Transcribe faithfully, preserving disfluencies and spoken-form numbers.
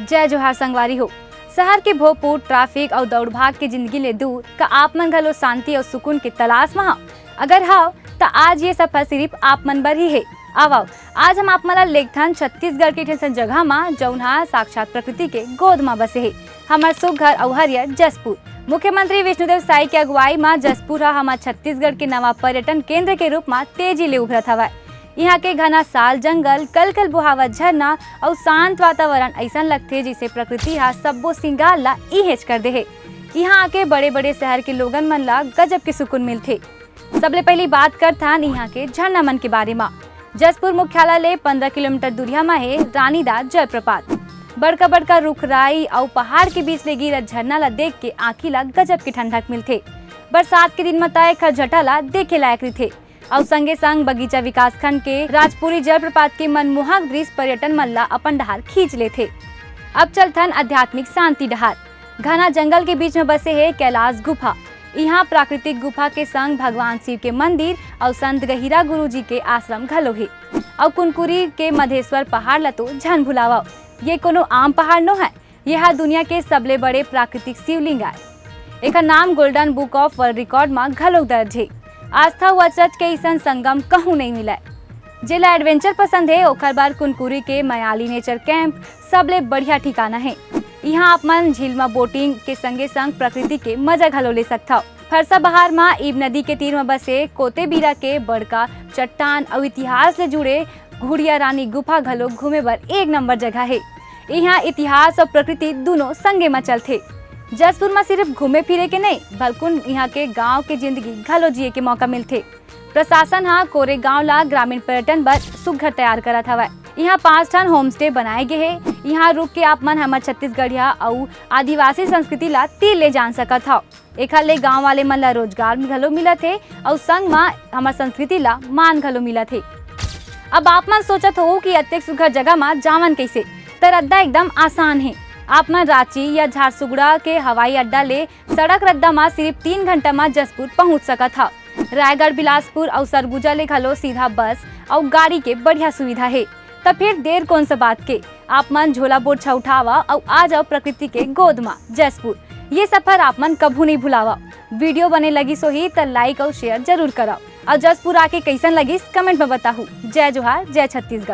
जय जोहार संगवारी हो। शहर के भोजपुर, ट्रैफिक अउ दौड़ भाग के जिंदगी ले दूर, का आप मन घलो शांति अउ सुकून के तलाश म हव? अगर हव, त आज ये सफर सिर्फ आप मन बर ही हे। आवव, आज हम आप मन ला लेगथन छत्तीसगढ़ के ठेसन जगह म, जउन ह साक्षात प्रकृति के गोद म बसे हे, हमर सुघर अउ हरियर जशपुर। मुख्यमंत्री विष्णुदेव साई के अगुवाई म जशपुर ह हमर छत्तीसगढ़ के नवा पर्यटन केंद्र के रूप म तेजी ले उभरत हवय। इहाँ के घना साल जंगल, कल-कल बोहावत झरना अउ शांत वातावरण अइसन लगथे, जइसे प्रकृति ह सब्बो सिंगार ला इहेंच कर दे हे। इहाँ आके बड़े-बड़े शहर के लोगन मन ला गजब के सुकून मिलथे। सबले पहिली बात करथन इहाँ के झरना मन के बारे म। जशपुर मुख्यालय ले पंद्रह किलोमीटर दूरिहा म हे रानीदार जलप्रपात। बड़का-बड़का रुख, राई अउ पहाड़ के बीच ले गिरत झरना ला देख के आँखी ला गजब के ठंडक मिलथे। बरसात के दिन म त एखर जटा ला देखे लायक रहिथे। अउ संगे संग बगीचा विकासखंड के राजपुरी जलप्रपात के मनमोहक दृश्य पर्यटन मन ला अपन डहार खींच लेथे। अब चलथन आध्यात्मिक शांति डहार। घना जंगल के बीच में बसे हे कैलाश गुफा। इहाँ प्राकृतिक गुफा के संग भगवान शिव के मंदिर अउ संत गहिरा गुरु जी के आश्रम घलो हे। अउ कुनकुरी के मधेश्वर पहाड़ ला तो झन भुलावव, ये कोनो आम पहाड़ नो है, ये हा दुनिया के सबले बड़े प्राकृतिक शिवलिंग आय। एखर नाम Golden Book of World Record म घलोक दर्ज हे। आस्था अउ अचरज के अइसन संगम कहूं नइ मिलय। जेला एडवेंचर पसंद हे, ओखर बर कुनकुरी के मयाली नेचर कैंप सबले बढ़िया ठिकाना हे। इहाँ आप मन झील म बोटिंग के संगे संग प्रकृति के मजा घलो ले सकथव। फरसा बहार म ईब नदी के तीर म बसे कोतेबीरा के बड़का चट्टान अउ इतिहास ले जुड़े घुड़िया रानी गुफा घलो घूमे बर एक नंबर जगह हे। इहाँ इतिहास अउ प्रकृति दूनों संगे म चलथे। जशपुर म सिर्फ घूमे फिरे के नइ, बल्कुन इहाँ के गांव के जिंदगी घलो जिए के मौका मिलथे। प्रशासन ह कोरेगांव ला ग्रामीण पर्यटन बर सुघ्घर तैयार करत हवय। इहाँ पांच ठन होमस्टे बनाए गे हे। इहाँ रुक के आप मन हमर छत्तीसगढ़िया अउ आदिवासी संस्कृति ला तीर ले जान सकत हव। एखर ले गांव वाले मन ला रोजगार घलो मिलत हे अउ संग म हमर संस्कृति ला मान घलो मिलत हे। अब आप मन सोचत हो कि अतेक सुघर जगह म जावन कइसे, त रद्दा एकदम आसान हे। आप मन रांची या झारसुगुड़ा के हवाई अड्डा ले सड़क रद्दा म सिर्फ तीन घंटा म जशपुर पहुंच सकत हव। रायगढ़, बिलासपुर अउ सरगुजा ले घलो सीधा बस अउ गाड़ी के बढ़िया सुविधा हे। त फिर देर कोन सा बात के, आप मन झोला बोझ उठावा अउ आ जाव प्रकृति के गोद म जशपुर। ये सफर आप मन कभू नइ भुलावा। वीडियो बने लगिस होही त लाइक अउ शेयर जरूर करव। अउ जशपुर आके कइसन लगिस, कमेंट म बताहू। जय जोहार, जय छत्तीसगढ़।